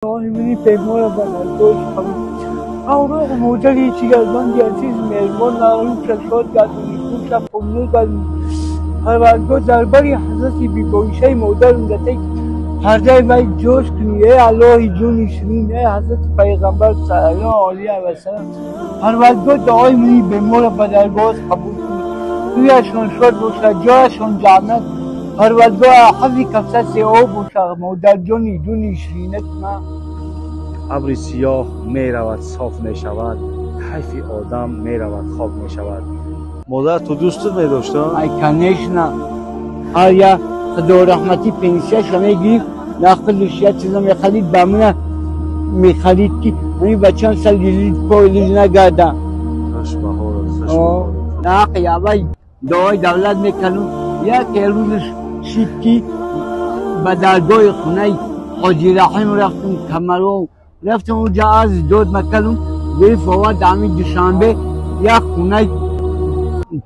منی پیمان بدل اوراق مادر جگربند عزیز مهربان نارو شاد گردونی خوش قبول گردونی پروردگار دربار حضرت بی عایشه مادرم در تک پرده وی جوش کنی ای الله جونی شیرین ای حضرت پیغمبر صلی الله علیه و سلم پروردگار دعای منی به ما را به درگاه قبول کنی رویشان شاد باشد جایشان جنت پروردگار حفظ کفسس او باشد مادر جونی جونی شیرینت من ابر سیاه میرود صاف میشود حیف آدم میرود خواب میشود. مادر تو دوستت میداشت؟ ای کنشنا هر یا خدا رحمتی پنسیش میگیرید نخلش یه چیزا میخرید به من میخرید که من بچه‌م سر لیلید پای لیل نگردم. خوش به حالت خوش به حالت. نه قیابای دعای دولت میکنم یک روزش شد که به درگاه خونه حاجی رحیم رفتم کمرو رفتم اونجا از داد مکلم گرفت آورد همین دوشنبه یک خونه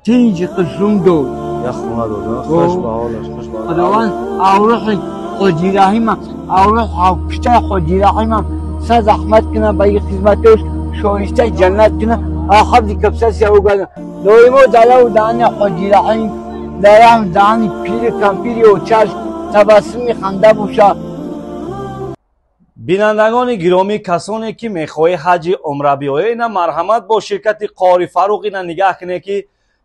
تینج قشرم داد. یک خونه داد. خوش به حالش خوش به حالش. خداوند اوروح حاجی رحیم اوروح پشت حاجی رحیم سر زحمت کنه به این خدمتش شایسته جنت کنه حفظ کفسس او گردن دائما دله و دهن حاجی رحیم درم دهن پیر کمپیری و چشم تبسم خنده باشه. бинандагони гиромӣ, касоне ки мехоҳӣ ҳаҷи умра биёед, ина марҳамат бо ширкати Қори Фаруқ ина нигаҳ кунед ки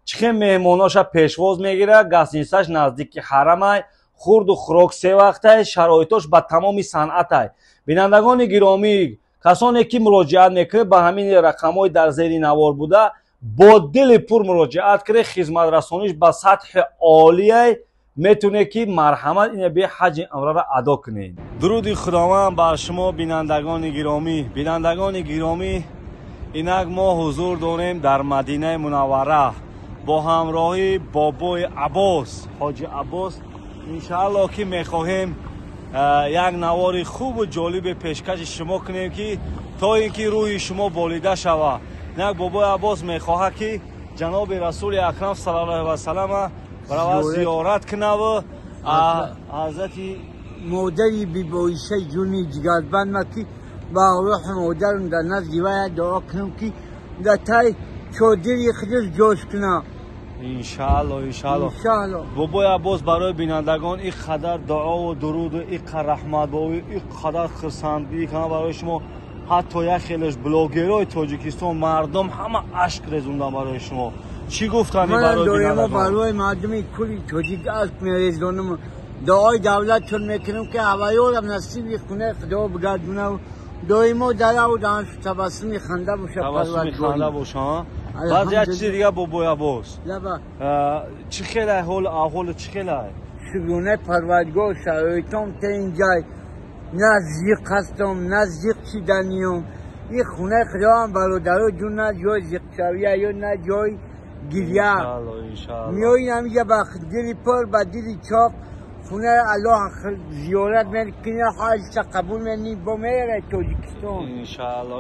чӣ хел меҳмоноша пешвоз мегирад. Гастинсаш наздики ҳарамай, хурду хӯрок се вақтай, шароитош ба тамоми санъатай. Бинандагони гиромӣ, касоне ки муроҷиат мекунед ба ҳамин рақамҳои дар зери навор буда, бо дили пур муроҷиат кунед. Хизматрасониш ба сатҳи олияй, метавонед ки марҳамат ина би ҳаҷи умраро адо кунед. Дуруди Худованд бар шумо бинандагони гиромӣ. Бинандагони гиромӣ, инак мо ҳузур дорем дар Мадинаи Мунаввара бо ҳамроҳии бобои Аббос, ҳоҷи Аббос. Иншааллоҳ ки мехоҳем як навори хубу ҷолибе пешкаши шумо кунем ки то ин ки рӯҳи шумо болида шавад. Инак бобои Аббос мехоҳад ки ҷаноби Расули Акрам саллаллоҳу алайҳи васаллама барава зиёрат кунаву ҳазрати модари бибоиша ҷуни ҷигарбанд ма ки ба рӯҳи модарам дар назди вай дуо кунам ки дар тай чодири худаш ҷош кунам. Иншаалло, иншаалло. Бобои Аббос барои бинандагон ин қадар дуову дуруду ин қадар раҳматбовӣ, ин қадар хурсандӣ кунам барои шумо. Ҳатто як хелеш блогерҳои Тоҷикистон, мардум ҳама ашк резондан барои шумо. Чӣ гуфтанӣ барои бинандагон? Барои мардуми кули тоҷик ашк мерезонам. Дуои давлатшон мекунам ки ҳаваёрам насиби хонаи Худо бигардонам. Доимо дараву даҳаншу табассуми ханда боша. Табассуми ханда боша. Баъд як чизи дига бобои Аббос, чӣ хелай ҳол аҳволи чӣ хелай? Шукронаи Парвардигор, шароитом та инҷай на зиқ ҳастам, на зиқ шиданиём. Ин хонаи Худоам бародаро ҷун на ҷои зиқшавия ё на ҷои гиря. Меои ҳаминҷа ба дили пур, ба дили чоқ хонаи Аллоҳ зиёрат мекунӣ, ҳаҷта қабул менӣ, бо мерай Тоҷикистон. Иншаалло.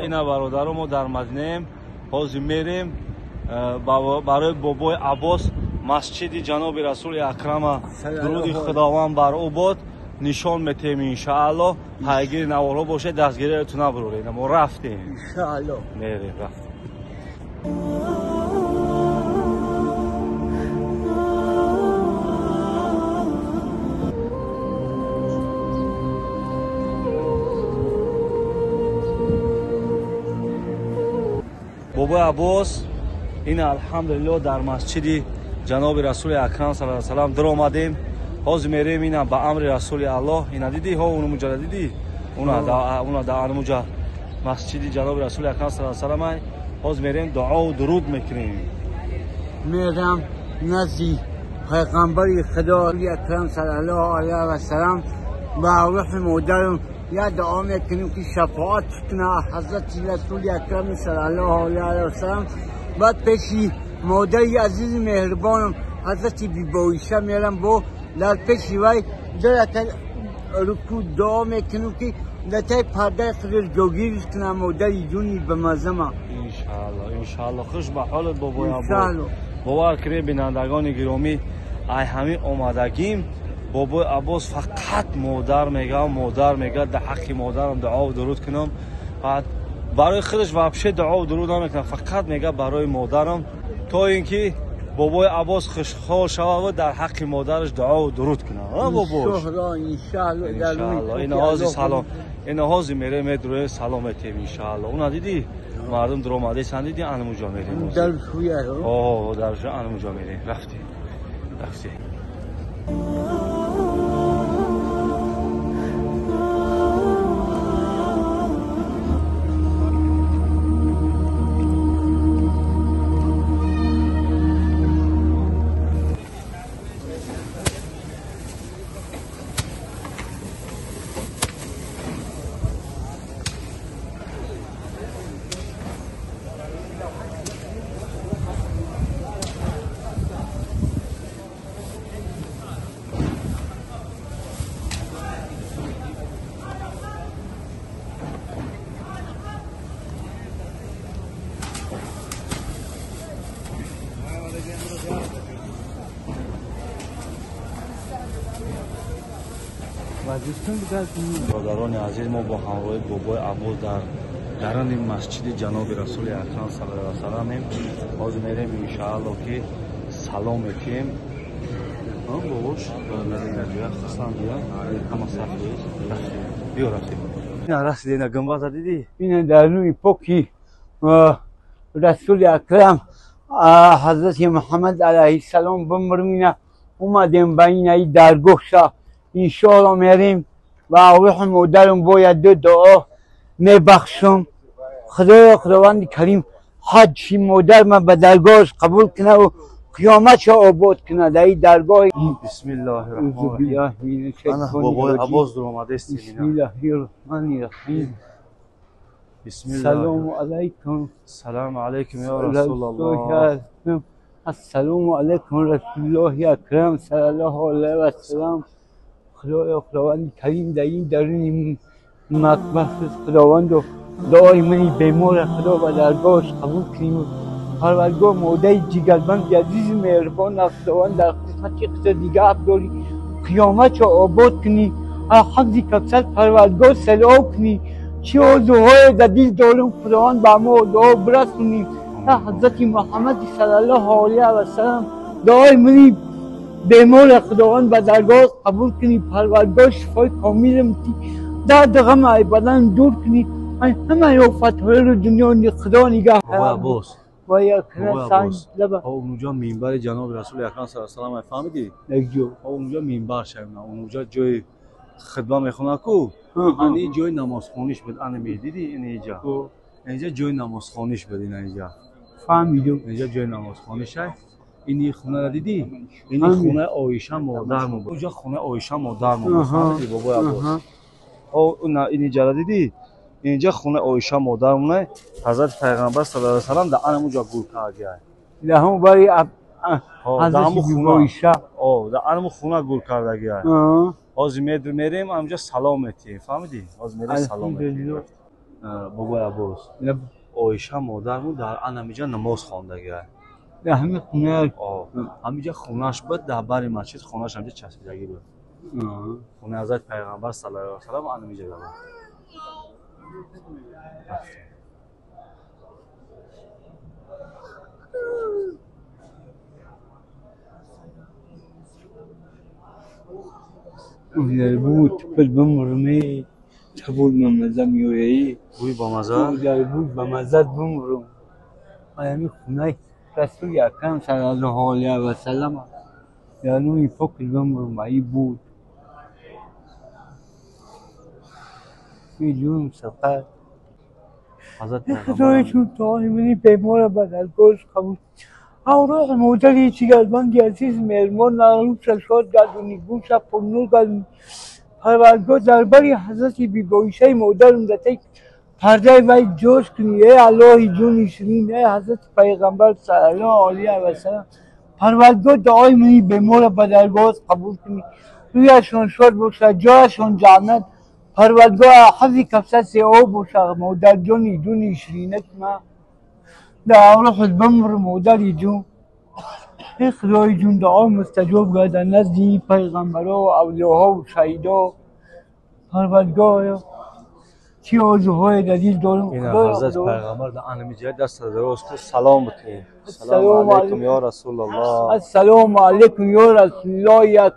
Ина бародаро, мо дар Мадинаем, ҳозир мерем барои бобои Аббос масҷиди ҷаноби Расули Акрама, дуруди Худованд бар ӯ бод, нишон метем иншаалло. Пайгири наворҳо бошед, дастгириятон набуред. Мо рафтем. Иншаалло. Мерем, рафтем. Бобои Аббос, ин алҳамдулилло дар масҷиди ҷаноби Расули Акрам саллаллоҳу алайҳи васаллам даромадем. Ҳозир мерем ина ба амри Расули Аллоҳ. Ина дидӣ ҳо унумуҷара дидӣ? Уна да анумуҷа масҷиди ҷаноби Расули Акрам саллаллоҳу алайҳи васаллам. Ҳозир мерем дуову дуруд мекунем. Мерам назди пайғамбари Худо Акрам саллаллоҳу алайҳи васаллам ба рӯҳи модарам я дуо мекунем ки шафоат кунад ҳазрати Расули Акрам саллаллоҳу алайҳи васаллам. Баъд пеши модари азизи меҳрибонам ҳазрати бибоиша мерам, бо дар пеши вай ду рукӯъ дуо мекунем ки дар таи пардаи худаш ҷогириш кунад модари ҷуни бамаззама. Иншаалло, иншаалло. Хуш ба ҳолат бобои Аббос. Бовар кунед бинандагони гиромӣ, ай ҳамин омадагим Бобои Аббос фақат модар мега, модар мега, дар ҳаққи модарам дуо дуруд кунам. Баъд барои худаш вообще дуо дуруд намекунам, фақат мега барои модарам, то ин ки бобои Аббос хушҳол шавад ва дар ҳаққи модараш дуо дуруд кунад. А бобош? Иншааллоҳ. Ин ҳози салом, ин ҳози мерем, медурем, салом метем иншааллоҳ. Уна дидӣ? Мардум дуромадасан дидӣ, анмуҷо мерем. Дар шуя. О, дар шуя анмуҷо мерем. Рафтем. Рафтем. Бародарони азиз, мо бо ҳамроҳи бобои Аббос дар даруни масҷиди ҷаноби Расули Акрам саллаллоҳу алайҳи васалламем. Ҳозир мерем иншааллоҳ ки салом метиҳем. Бобош мерем дар ҷоя хурсанд бия, ҳама саф рафтем. Биё рафтем. Ина расида, ина гунбаза дидӣ? Ина даруни поки Расули Акрам ҳазрати Муҳаммад алайҳиссалом бимрем. Ина омадем ба инаи даргоҳша, иншоаллоҳ мерем ва рӯҳи модарам бояд ду дуо мебахшам. Худоё, Худованди Карим ҳаҷи модар ман ба даргоҳаш қабул кунад ва қиёматшо обод кунад дар ин даргоҳ. Бисмиллоҳи раҳмони раҳим. Ана бобои Аббос дуромадастем. Бисмиллоҳи раҳмони раҳим. Салому алайкум. Салому алайкум ё Расулаллоҳ. Ассалому алайкум Расулуллоҳи акрам саллаллоҳу алайҳи васаллам. Худоё, Худованди Карим дар ин даруни мақбаҳ Худованду дуои мани бемора Худо ба даргоҳаш қабул кунӣ. Парвардигор модари ҷигарбанди азизи меҳрубон Худованд дар қисмати қисса нигаҳ дорӣ, қиёматшо обод кунӣ, ҳавзи Кавсар Парвардигор салом кунӣ. Чӣ орзуҳое дар дил дорем, Худованд ба мо дуо бирасонӣ. Ҳазрати Муҳаммади саллаллоҳу алайҳи васаллам дуои мани бемора Худованд ба даргоҳ қабул кунӣ. Парвардигор шифои комилам тӣ, дарди ғам ай бадан дур кунӣ, ҳамаи офатҳоеро дунё Худо нигаҳ. Аббос, унҷо минбари ҷаноби Расули Акрам саллаллоҳу алайҳи васаллам фаҳмидӣ? Унҷо минбар шавем, унҷо ҷои хитба мехонад ку, ани ҷои намозхониш буд. Ана медидӣ инҷа, инҷа ҷои намозхониш буд. Инҷа фаҳмидам, инҷа ҷои намозхониш ай. Ини хонаро дидӣ? Ини хонаи Оиша модармон буд. Унҷо хонаи Оиша модармон буд. Фаҳмидӣ бобои Аббос? Ини ҷара дидӣ? Инҷа хонаи Оиша модармона. Ҳазрати Пайғамбар саллаллоҳу алайҳи васаллам дар анамуҷо гур кардагиай. Дар анаму хона гур кардагиай. Ҳозир мерем анҷо салом метиҳем. Фаҳмидӣ? Ҳозир мерем салом метиҳем. Бобои Аббос, Оиша модармон дар анамиҷа намоз хондагиай. Ҳамин хона, ҳаминҷа хонаш буд, дар бари масҷид хонаш ҳаминҷа часпидагӣ буд. Хонаи ҳазрати Пайғамбар саллаллоҳу алайҳи васаллам анамиҷа буд. Буд бимурм, чабуд мамаза меояи. Бӯи бамаза? Буд бамаза бимурм. Ҳамин хонаи Расули Акрам саллаллоҳу алайҳи васаллам дар номи пок бимурм ай буд. Миллион сафар. Худои чун дуои мани бемора ба даргоҳаш қабул. Рӯҳи модари ҷигарбанди азиз меҳрубон рӯша шод гардонӣ, гӯша пурнур гардонӣ. Парвардигор дар бари ҳазрати биби Оишаи модарам дар таи пардаи вай ҷош кунӣ. Эй Аллоҳи ҷони ширин, эй ҳазрати Пайғамбар саллаллоҳу алайҳи васаллам, Парвардигор дуои мани бемора ба даргоҳат қабул кунӣ. Рӯяшон шод бошад, ҷояшон ҷаннат. Парвардигор ҳавзи Кавсар сеоб бошад. Модарҷони ҷони ширинак ман дар рӯҳат бимурм, модари ҷон. خدای جون دعا مستجاب گردن نزدی پیغمبرا و اولیاها و شهیدا پروردگارا چی آرزوهای دلیل دارم اینا حضرت پیغمبر در انمی جای دست دراز کو سلام بتین. سلام علیکم یا رسول الله. السلام علیکم یا رسول الله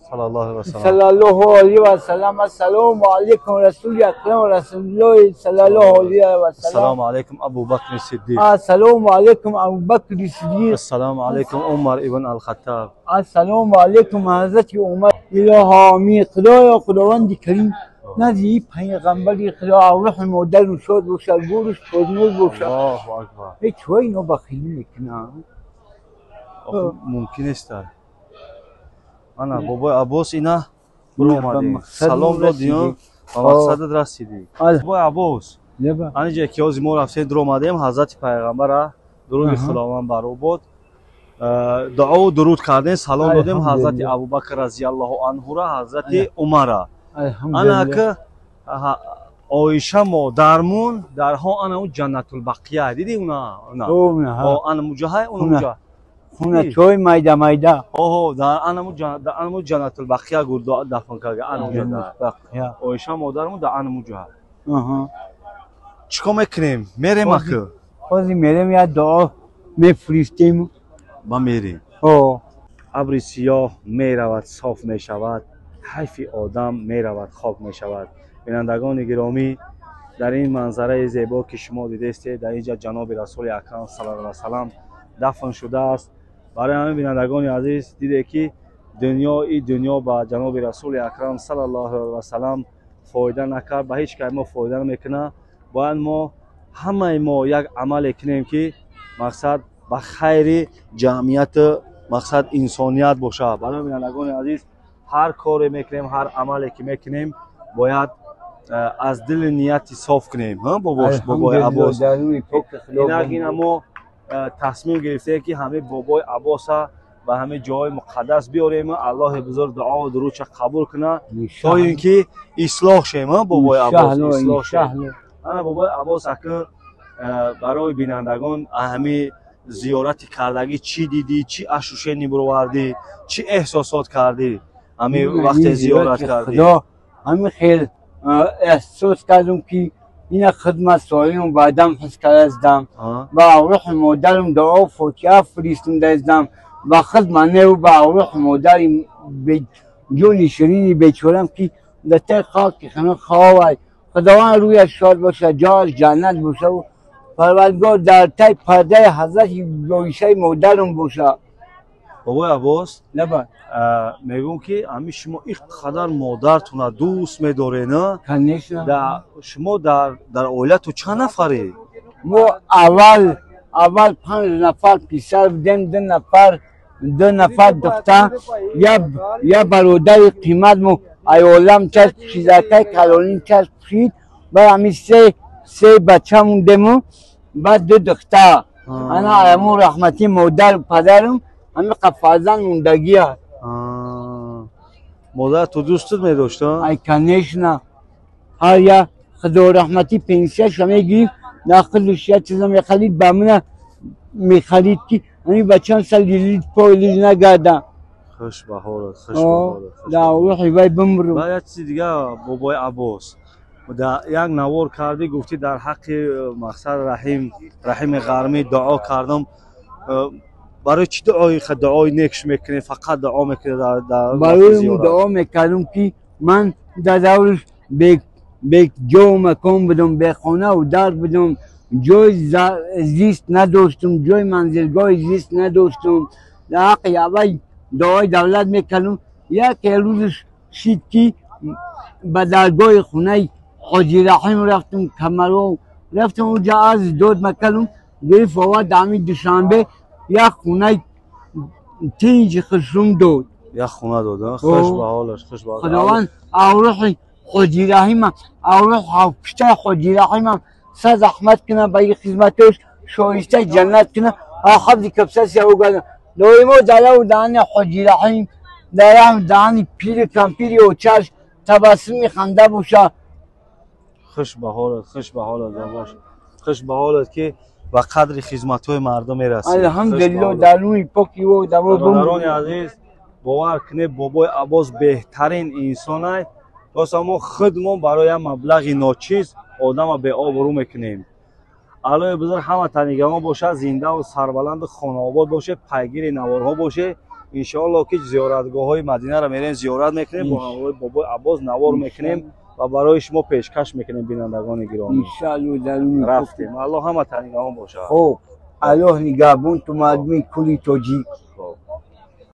صلی الله علیه و سلم. صلی الله علیه و سلم. السلام علیکم رسول اکرم رسول الله صلی الله علیه و سلم. السلام علیکم ابو بکر صدیق. السلام علیکم ابو بکر صدیق. السلام علیکم عمر ابن الخطاب. السلام علیکم حضرت عمر. اله آمین. خدایا خداوند کریم نزدی پیغمبری خدا روح مادر و شاد باشه گورش پرنور باشه. الله اکبر. هیچ وای اینا بخیلی میکنن ممکن است. ана бобои Аббос ина буромадем салом додем ба мақсадат расидӣ. Бобои Аббос аниҷа ки ҳози мо рафтем дуромадем ҳазрати пайғамбара дуруди худованд бар ӯ бод дуову дуруд кардем салом додем ҳазрати Абубакр разиаллоҳу анҳура ҳазрати Умара. Ана ки Оиша модармун дарҳо ана ӯ Ҷаннатулбақия дидӣ уна ана муҷаҳай уна муҷаҳ хона чой майда майда. Оҳо дар анаму Ҷаннатулбақия гур дафн карда анамуҷа. Оиша модармун дар анамуҷа. Чӣ кор мекунем? Мерем аку? Ҳозир мерем як дуо мефиристем. Ба мерем. Абри сиёҳ меравад соф мешавад, ҳайфи одам меравад хок мешавад. Бинандагони гиромӣ дар ин манзараи зебо ки шумо дидестед дар инҷа ҷаноби расули акрам саллаллоҳу алайҳи васаллам дафн шудааст. Барои ҳамин бинандагони азиз диде ки дунёи дунё ба ҷаноби расули акрам саллаллоҳу алайҳи васаллам фоида накард, ба ҳеҷ кай мо фоида намекунад. Бояд мо ҳамаи мо як амале кунем ки мақсад ба хайри ҷамъияту мақсад инсоният бошад. Барои бинандагони азиз ҳар коре мекунем, ҳар амале ки мекунем бояд аз дили нияти соф кунем. Бобои Аббос инак ина мо тасмим гирифтем ки ҳамаи бобои Аббоса ба ҳамаи ҷоҳои муқаддас биёрем, Аллоҳи бузург дуову дурудша қабул кунад то ин ки ислоҳ шем. Бобои Аббос ислоҳ шем. Ана бобои Аббос ака барои бинандагон ҳамаи зиёрати кардагӣ чӣ дидӣ, чӣ ашушени бировардӣ, чӣ эҳсосот кардӣ ҳамин вақте зиёрат кардӣ? Худо ҳамин хел эҳсос кардам ки ина хидмат соҳибам баъдам ҳис кардаздам ба рӯҳи модарам дуо фотиҳа фиристондаздам ба худ маневу ба рӯҳи модари ҷони ширини бечорам ки дар таи хоки хона ховад. Худованд рӯяш шод бошад, ҷояш ҷаннат бошад, парвардигор дар таи пардаи ҳазрати Оишаи модарам бошад. Бобои Аббос мегӯм ки ҳамин шумо ин қадар модартона дӯст медоред, на? Конечно. Шумо дар оилату чанд нафаред? Мо аввал 5 нафар писар будем, 2 нафар духтар, як бародари қиматмо аёлам чашм пӯшид, калоним чашм пӯшид, баъд ҳамин се бача мондему, баъд 2 духтар. Ана аму раҳмати модару падарам ҳамин қад фарзанд мондагӣ аст. Модар ту дӯстат медошт? Ай конечно. Ҳар як худо раҳматӣ пенсияша мегирифт, нақлш як чиза мехарид, ба мана мехарид ки ҳамин бачам сар лилит пой лил нагарда. Хуш ба ҳолат, хуш ба ҳолат. Дар рӯҳи вай бимру. Баъд як чизи дига бобои Аббос як навор кардӣ, гуфтӣ дар ҳаққи мақсад Раҳими Ғармӣ дуо кардам. Барои чӣ дуои некш мекунӣ? Фақат дуо мекунӣ? Барои дуо мекардам ки ман дар давраш беҷову макон будам, бехонаву дар будам, ҷои зист надоштам, ҷои манзилгоҳи зист надоштам. Дар ҳаққи аввал дуои давлат мекардам. Яке рӯзаш шид ки ба даргоҳи хонаи ҳоҷи Раҳим рафтам, камаро рафтам, онҷа арз дод макардам, гирифт овард ҳамин Душанбе як хонаи тинҷи хушрум дод. Як хона дод, хуш ба ҳолаш, хуш ба ҳолаш. Худованд аврӯҳи ҳоҷи Раҳимам, аврӯҳ ҳавпуштаи ҳоҷи Раҳимам сад заҳмат кунам, ба ин хизматош шоистаи ҷаннат кунам, ҳавзи кабсаси ӯ гардам. Доимо дараву даҳани ҳоҷи Раҳим, дарав даҳани пири кампири очаш табассуми ханда бошад. Хуш ба ҳолат, хуш ба ҳолат бобош, хуш ба ҳолат ки Ба қадри хизматҳои мардум мерасӣ. Алҳамдулилло, дар рӯи поки одамо. Бародарони азиз, бовар кунед, бобои Аббос беҳтарин инсонай. Роста, мо худмон барои як маблағи ночиз одама беобрӯ мекунем. Аллоҳи бузург ҳама танигаҳон бошад, зиндаву сарбаланду хонаобод бошед, пайгири наворҳо бошед. Иншоалло, ки зиёратгоҳҳои Мадинаро мерем, зиёрат мекунем, бо ҳамроҳи бобои Аббос навор мекунем ва барои шумо пешкаш мекунем, бинандагони гиромӣ. Иншоалло, дар рӯи Рафтем, Аллоҳ ҳама танигаҳон бошад. Хоб, Аллоҳ нигаҳбон ту, мардуми кули тоҷик.